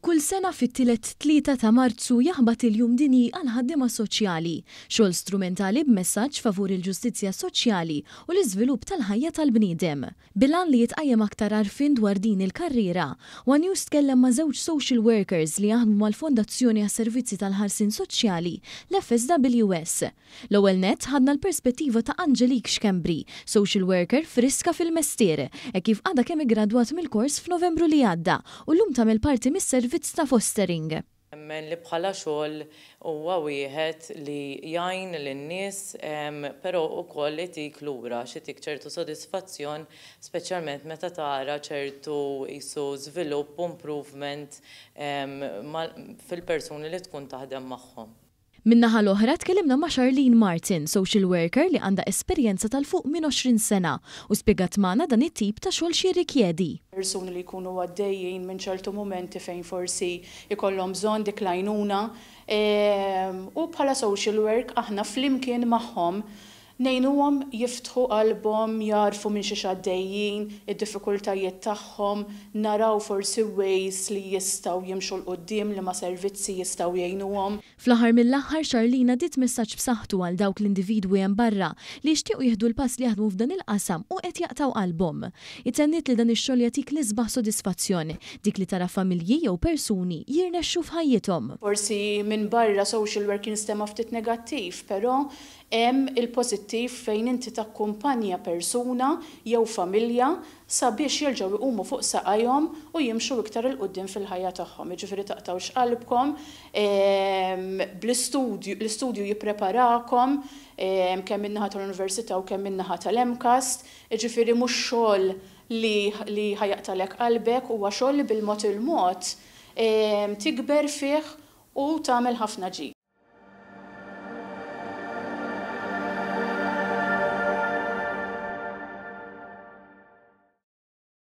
Kull sena fit-tielet Tlieta ta' Marzu jaħbat il-Jum Dinji għall-Ħaddiema Soċjali, xogħol strumentali b'messaġġ favur il-ġustizzja soċjali u l-iżvilupp tal-ħajja tal-bniedem. Bil-għan li jitqajjem aktar għarfien dwar din il-karriera, one News tkellem ma' żewġ social workers li jaħdmu mal-Fondazzjoni għas-Servizzi tal-Ħarsien Soċjali, l-FSWS. L-ewwel nett, ħadna l-perspettiva ta' Angelique Schembri, social worker friska fil-mestier, hekk kif għadha kemm iggradwat mill-kors f'Novembru li għadda u llum tagħmel parti mis-servizz ta' fostering. Nemmen li bħala xogħol huwa wieħed li jgħin lin-nies però wkoll itik lura għax itik ċertu sodisfazzjon speċjalment meta tara ċertu qisu żvilupp u improvement fil-persuni li tkun taħdem magħhom. Min-naħa l-oħra tkellimna ma' Charlene Martin, social worker li għandha esperjenza ta' 'l fuq minn 20 sena u spjegat magħna dan it-tip ta' xogħol x'jirrikjedi. Persuni li jkunu għaddejjin minn ċertu mumenti fejn forsi jkollhom bżonn dik l-għajnuna u bħala social work aħna flimkien magħhom ngħinuhom jiftħu qalbhom, jagħrfu minn xiex għaddejjin, id-diffikultajiet tagħhom, naraw forsi ways li jistgħu jimxu 'l quddiem, liema servizzi jistgħu jgħinuhom. Fl-aħħar mill-aħħar Charlene għaddiet messaġġ b'saħħtu għal dawk l-individwi hemm barra li jixtiequ jieħdu l-pass li jaħdmu f'dan il-qasam u qed jaqtgħu qalbhom. Hi tenniet li dan ix-xogħol jagħtik l-isbaħ sodisfazzjon, dik li tara familji jew persuni jirnexxu f'ħajjithom. Forsi minn barra social work jinstema' ftit negattiv, però hemm il-pożittiv fejn inti takkumpanja persuna jew familja sabiex jerġgħu jqumu fuq saqajhom u jimxu iktar 'il quddiem fil-ħajja tagħhom. Jiġifieri taqtgħux qalbkom, bl-istudju, l-istudju jippreparakom kemm min-naħa tal-università u kemm min-naħa tal-MCAST, jiġifieri mhux xogħol li li ħa jaqtagħlek qalbek, huwa xogħol li bil-mod il-mod tikber fih u tagħmel ħafna ġid.